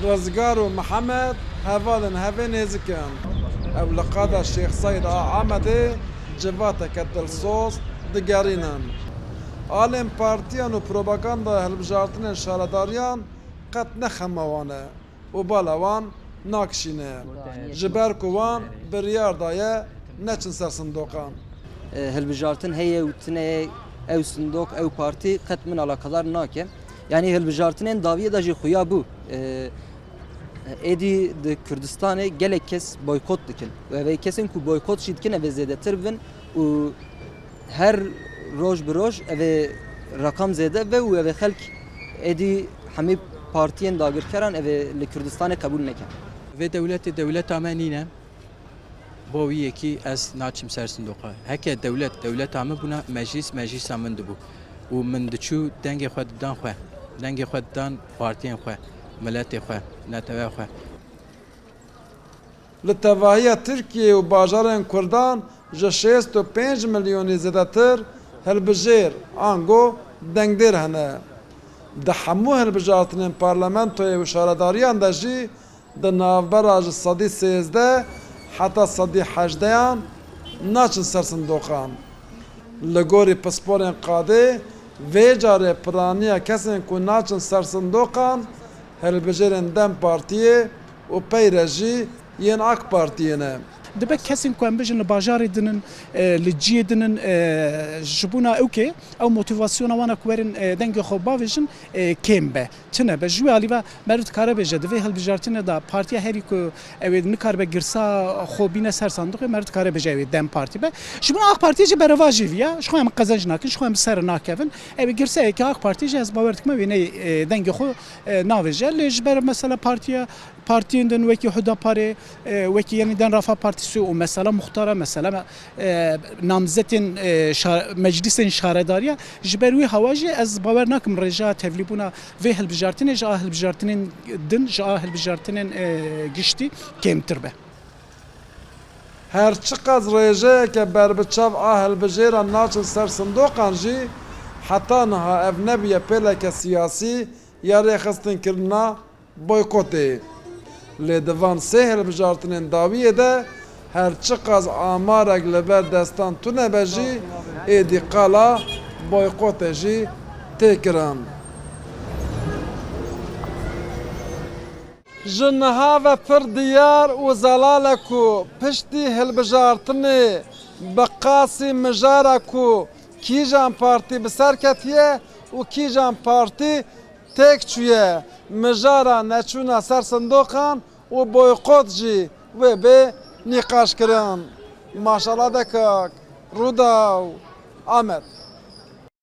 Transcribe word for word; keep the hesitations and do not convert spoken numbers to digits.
Rizgar û Mihemed hevalên hevê nêzik in. Ew li qada Şêx Seîd a Amedê civateke dilsoz digerînin. Alên partiyan û propagandaya hilbijartinên şaredariyan qet ne xema wan e û bala wan nakişîne. Ji ber ku wan biryar daye neçin ser sindoqan. E, hilbijartin heye û tune ye, ew sindok, ew partî qet min alakadar nake. Yanî hilbijartinên dawiyê de jî xuya bû. E, êdî di Kurdistanê gelek kes boykot dikin. Û ev ê kesên ku boykot jî dikin, ev ê zêdetir bibin û her roj bi roj ev ê reqam zêde be û ev ê xelk êdî hemî partiyên dagirkeran ev ê li Kurdistanê qebûl neke. Vê dewletê dewleta me nîne. Bo wî yekî ez naçim ser sindoqa. Heke dewlet dewleta min bûna, meclîs meclîsa min dibû. Û min diçû dengê xwe didan xwe. Dengê xwe didan partiyên xwe, miletê xwe, netewe xwe. Li tevahiya Tirkiyeyê û bajarên Kurdan ji şêst û pênc milyonî zêdetir hilbijêr, ango dengdêr hene. Di hemû hilbijartinên parlamentoyê û şaredariyan de jî di navbera ji sedî sêzdeh heta sedî hejdeyan naçin ser sindoqan. Li gorî pisporên qadê, vê carê piraniya kesên ku naçin ser sindoqan, hilbijêrên DEM Partiyê û peyre jî yên AK Partiyê ne. Dibe kesên ku em bijin li bajarê din in, e, li ciyê din in, e, ji bona ewkê ew motivasyona wan e ku werin, e, dengê xwe bavêjin, e, kêm be. Tune be. Ji wê alî ve meriv dikare bêje, di vê hilbijartinê de partiya herî ku ew ê nikaribe girsa xwe bîne ser sanduqê, meriv dikare bêje ew ê DEM Partî be. Ji bona AK Partiyê jî berevajî viya, ji xwe em qezenc nakin, ji xwe em bi ser nakevin. Ew ê girseyeke AK Partiyê jî ez bawer dikim wê neyê, e, dengê xwe, e, navêje. Lê ji ber mesela partiya, partiyên din wekî Hudaparê, e, wekî Yeniden Refah Partisi û mesela muxtara, mesela, e, namzetên, e, şa-, meclisên şaredariya, ji ber wî hawa jî ez bawer nakim rêjeya tevlîbûna vê hilbijartinê ji a hilbijartinên din, ji a hilbijartinên, e, giştî kêmtir be. Her çiqas rêjeyeke berbiçav a hilbijêran naçin ser sindoqan jî, heta niha ev nebûye pêleke siyasî ya rêxistinkirina boykotê. Lê di van sê hilbijartinên dawiyê de her çiqas amarek li ber destan tune be jî, êdî qala boykotê jî tê kirin. Ji niha ve pir diyar û zelal e ku piştî hilbijartinê bi qasî mijara ku kîjan partî bi ser ketiye û kîjan partî têk çûye, mijara neçûna ser sindoqan û boykot jî wê bê nîqaşkirin. Maşala Dekak, Rûdaw, Amed.